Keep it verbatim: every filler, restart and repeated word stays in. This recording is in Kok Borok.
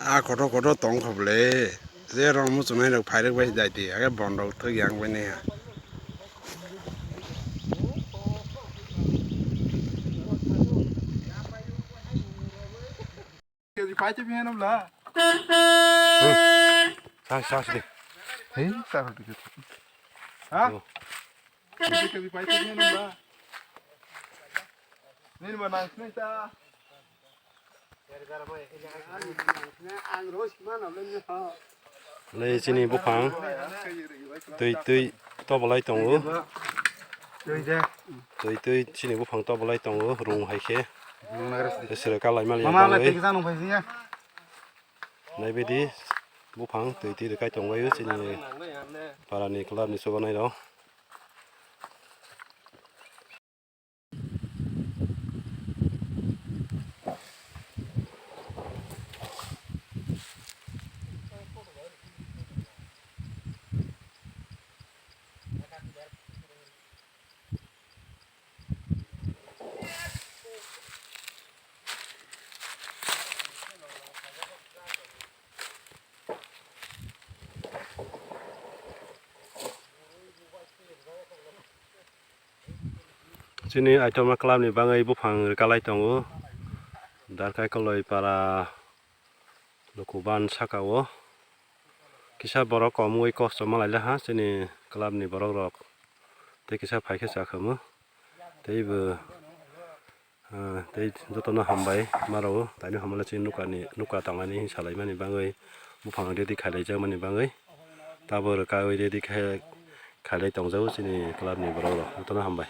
A kotor kotor tong kho bwle. Je rong muchunai rok phairok bai dai di. Age bon rok thok yang bai nai ha. K G pai te bihan bla. Sa sa de. Hei, sa sa de. Ha? K G pai te bihan bla. Nini ma nang sini ta. Le chini buphang twi twi tobolai tongo. Twi twi chini buphang tobolai tongo, rung hai khe. Sere kalai mali bagwi. Naibaidi buphang twi twi rwkai tongbaio chini parani club ni chubanai rok. Chini Aithorma club ni bagwi buphang rwkalai tongo. Darkai Koloi para lukuban saka o kisa borok kom wngwi kosto malailakha chini club ni borok rok. Tei kisa phaikhe chakhamu. Tei bo, ah, tei jotono hambai maro, taino hamle chini nukani, nuka tangani salaimani bagwi, buphang ready khailaijakmani bagwi, tabuk rwkawi ready khe khailai tongjago chini club ni borok rok, jotono hambai.